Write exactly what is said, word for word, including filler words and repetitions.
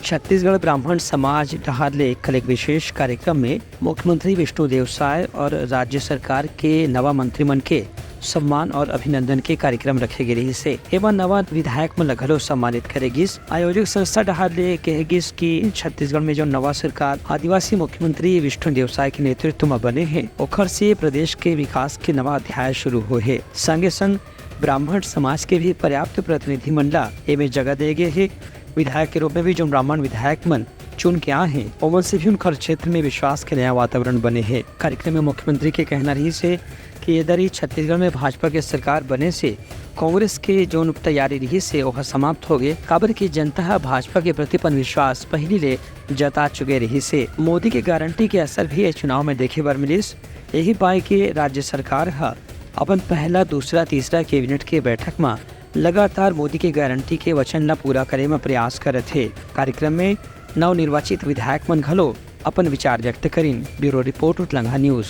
छत्तीसगढ़ ब्राह्मण समाज डहार ले कल एक विशेष कार्यक्रम में मुख्यमंत्री विष्णु देव साय और राज्य सरकार के नवा मंत्री मन के सम्मान और अभिनंदन के कार्यक्रम रखे गे रिहिस हे। एमा नवा विधायक मन ल घलो सम्मानित करे गिस। आयोजक संस्था डहार ले कहे गिस कि छत्तीसगढ़ में जो नवा सरकार आदिवासी मुख्यमंत्री विष्णु देव साय के नेतृत्व म बने हे, ओखर से प्रदेश के विकास के नवा अध्याय शुरू होए हे। संगे संग ब्राह्मण समाज के भी पर्याप्त प्रतिनिधि मन ला एमे जगह दे गे हे। विधायक के रूप में भी जो ब्राह्मण विधायक मन चुन के आए हे, ओमन से भी उनकर क्षेत्र में विश्वास के नया वातावरण बने हे। कार्यक्रम में मुख्यमंत्री के कहना रिहिस हे कि ये दरी छत्तीसगढ़ में भाजपा के सरकार बने से कांग्रेस के जोन तैयारी रिहिस हे, ओह समाप्त हो गे, काबर कि जनता ह भाजपा के प्रति अपन विश्वास पहिली ले जता चुके रिहिस हे। मोदी के गारंटी के असर भी ये चुनाव में देखे बर मिलिस। यही पाए के राज्य सरकार ह अपन पहला, दूसरा, तीसरा कैबिनेट के बैठक म लगातार मोदी के गारंटी के वचन ल पूरा करे म प्रयास करत हे। कार्यक्रम में नवनिर्वाचित विधायक मन घलो अपन विचार व्यक्त करिन। Bureau report, Utlangha news.